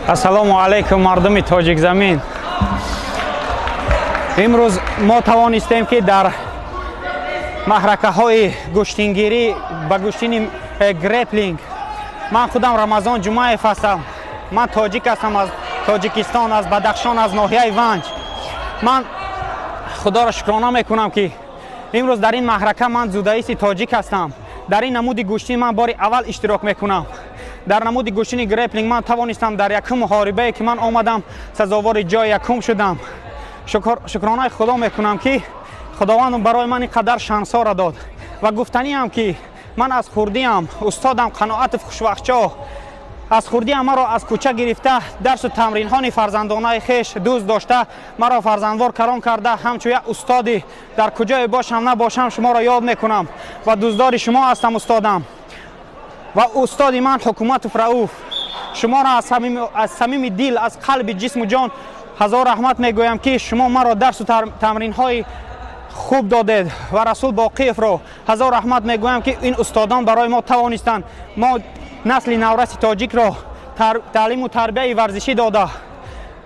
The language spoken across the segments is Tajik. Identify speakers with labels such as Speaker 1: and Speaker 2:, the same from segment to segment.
Speaker 1: Ассалому алайкум, мардуми тоҷикзамин. Имрӯз мо тавонистем, ки дар маҳракаҳои гӯштингирӣ ба гӯштини греплинг. Ман худам Рамазон Ҷумаев ҳастам, ман тоҷик ҳастам, аз Тоҷикистон, аз Бадахшон, аз ноҳияи Ванҷ. Ман Худоро шукрона мекунам, ки имрӯз дар ин маҳрака ман дзюдоисти тоҷик ҳастам. Дар ин намуди гӯштин ман бори аввал иштирок мекунам. Дар намуди гӯштини греплинг ман тавонистам дар якум муҳорибае, ки ман омадам, сазовори ҷои якум шудам. Шукронаи Худо мекунам, ки Худованд барои ман ин қадар шансҳоро дод. Ва гуфтаниам, ки ман аз хурдиам устодам Қаноатов Хушвақтшоҳ аз хурдиам маро аз кӯча гирифта, дарсу тамринҳои фарзандонаи хеш дӯст дошта, маро фарзандвор калон карда. Ҳамчун як устоди дар куҷое бошам, набошам, шуморо ёд мекунам ва дӯстдори шумо ҳастам, устодам. Ва устоди ман Ҳукуматов Рауф, шуморо аз самими дил, аз қалби ҷисму ҷон ҳазор раҳмат мегӯям, ки шумо маро дарсу тамринҳои хуб додед. Ва Расул Боқиевро ҳазор раҳмат мегӯям, ки ин устодон барои мо тавонистанд мо насли навраси тоҷикро таълиму тарбияи варзишӣ дода,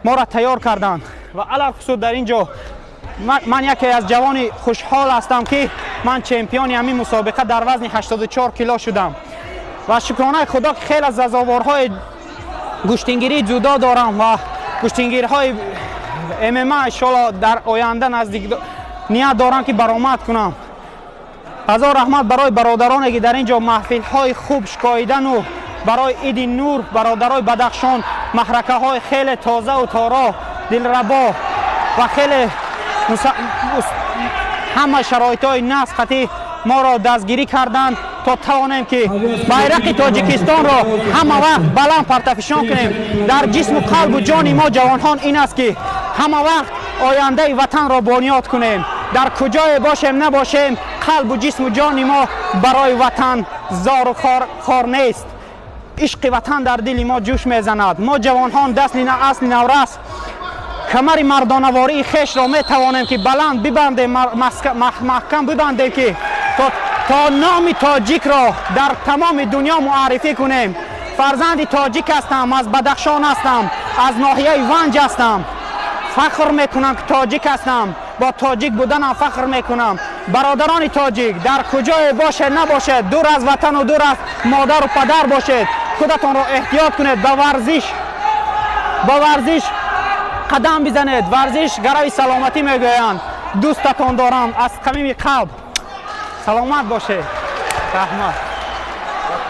Speaker 1: моро тайёр карданд. Ва алалхусус дар ин ҷо ман яке аз ҷавони хушҳол ҳастам, ки ман чемпиони ҳамин мусобиқа дар вазни 84 кило шудам. Ва шукронаи Худо, ки хеле аз сазоворҳои гӯштингирии ҷудо дорам ва гӯштингириҳои ММА иншоалло дар оянда наздик ният дорам, ки баромад кунам. Ҳазор раҳмат барои бародароне, ки дар ин ҷо маҳфилҳои хуб шикоидану барои Иди нур бародарои Бадахшон маҳракаҳои хеле тозаву торо, дилрабо ва хеле ҳама шароитҳои нағз қатӣ моро дастгирӣ карданд, то тавонем, ки байрақи Тоҷикистонро ҳама вақт баланд партафишон кунем. Дар ҷисму қалбу ҷони мо ҷавонҳон ин аст, ки ҳама вақт ояндаи ватанро бунёд кунем. Дар куҷое бошем, набошем, қалбу ҷисму ҷони мо барои ватан зору хор нест. Ишқи ватан дар дили мо ҷӯш мезанад. Мо ҷавонҳон дасли асли наврас камари мардонавории хешро метавонем, ки баланд бибандем, маҳкам бибандем, ки то номи тоҷикро дар тамоми дунё муаррифӣ кунем. Фарзанди тоҷик ҳастам, аз Бадахшон ҳастам, аз ноҳияи Ванҷ ҳастам. Фахр мекунам, ки тоҷик ҳастам, бо тоҷик буданам фахр мекунам. Бародарони тоҷик, дар куҷое бошед, набошед, дур аз ватану дур аз модару падар бошед, худатонро эҳтиёт кунед, ба варзиш қадам бизанед. Варзиш гарави саломатӣ мегӯянд. Дӯстатон дорам аз самими қалб. Саломат бошед, раҳмат.